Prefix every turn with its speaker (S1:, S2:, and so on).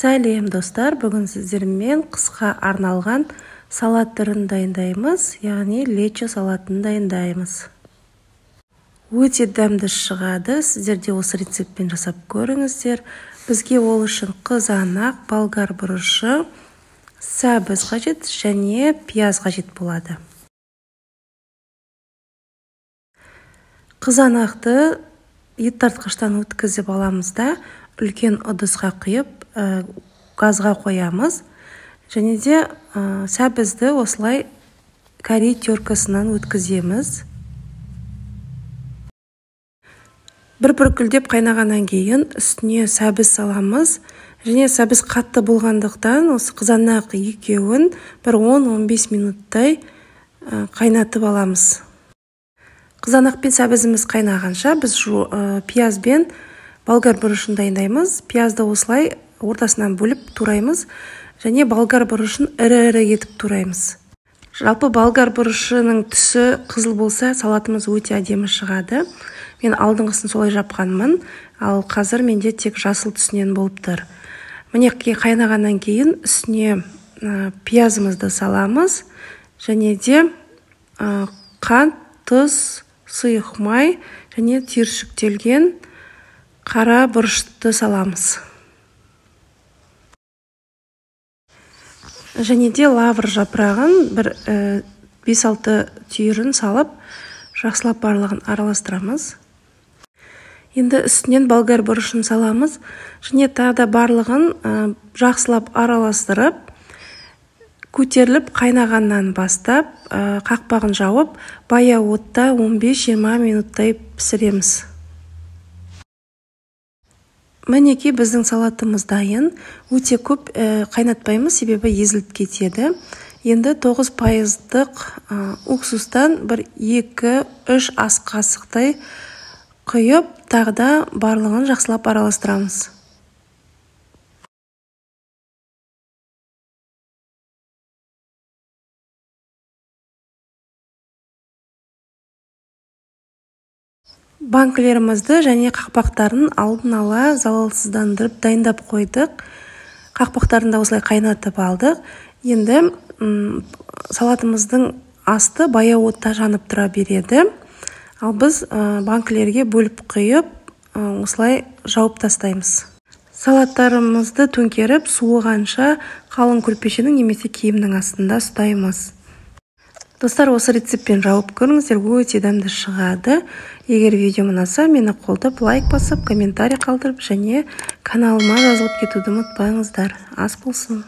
S1: Сәлем достар, бүгін сіздермен қысқа арналған салат түрін дайындаймыз, яғни лечо салатын дайындаймыз. Өте дәмді шығады, сіздер де осы рецептпен жасап көріңіздер. Бізге ол үшін қызанақ, болгар бұрышы, сәбіз қажет және пияз қажет болады. Қызанақты ет тартқыштан өткізіп аламыз да, үлкен ыдысқа құйып, газға қоямыз. Және де сәбізді осылай корей теркасынан өткіземіз. Бір бүркілдеп қайнағаннан кейін үстіне сәбіз саламыз. Және сәбіз қатты болғандықтан осы қызанақ екеуін бір 10-15 минуттай қайнатып аламыз. Қызанақ пен сәбізіміз қайнағанша біз пияз бен болгар бұрышын дайындаймыз. Пиязды осылай ортасынан бөліп тураймыз және болгар бұрышын ірі-ірі етіп тураймыз. Жалпы болгар бұрышының түсі қызыл болса, салатымыз өте әдемі шығады. Мен алдыңғысын солай жапқанмын, ал қазір менде тек жасыл түсінен болып тұр. Міне қайнағаннан кейін үстіне пиязымызды саламыз және де қант, тұз, сұйық май және түйіршіктелген қара бұрышты саламыз. Және де лавр жапырағын бір 5-6 түйірін салып, жақсылап барлығын араластырамыз. Енді үстінен болгар бұрышын саламыз және тағы да барлығын жақсылап араластырып, көтеріліп қайнағаннан бастап, қақпағын жауып, баяу отта 15-20 минуттай пісіреміз. Мінекей біздің салатымыз дайын. Өте көп қайнатпаймыз, себебі езіліп кетеді. Енді 9%-лық уксустан бір 2-3 ас қасықтай құйып, тағы да барлығын жақсылап араластырамыз. Банкілерімізді және қақпақтарын алдын ала залалсыздандырып дайындап қойдық. Қақпақтарын да осылай қайнатып алдық. Енді салатымыздың асты баяу отта жанып тұра береді. Ал біз банкілерге бөліп құйып, осылай жауып тастаймыз. Салаттарымызды төңкеріп, суығанша қалың көрпешенің немесе киімнің астында ұстаймыз. Достар, осы рецептпен жауып көріңіздер, өте дәмді шығады. Егер видеом ұнаса, мені қолдап, лайк басып, комментарий қалдырып және каналыма жазылып кетуді ұмытпаңыздар. Ас болсын.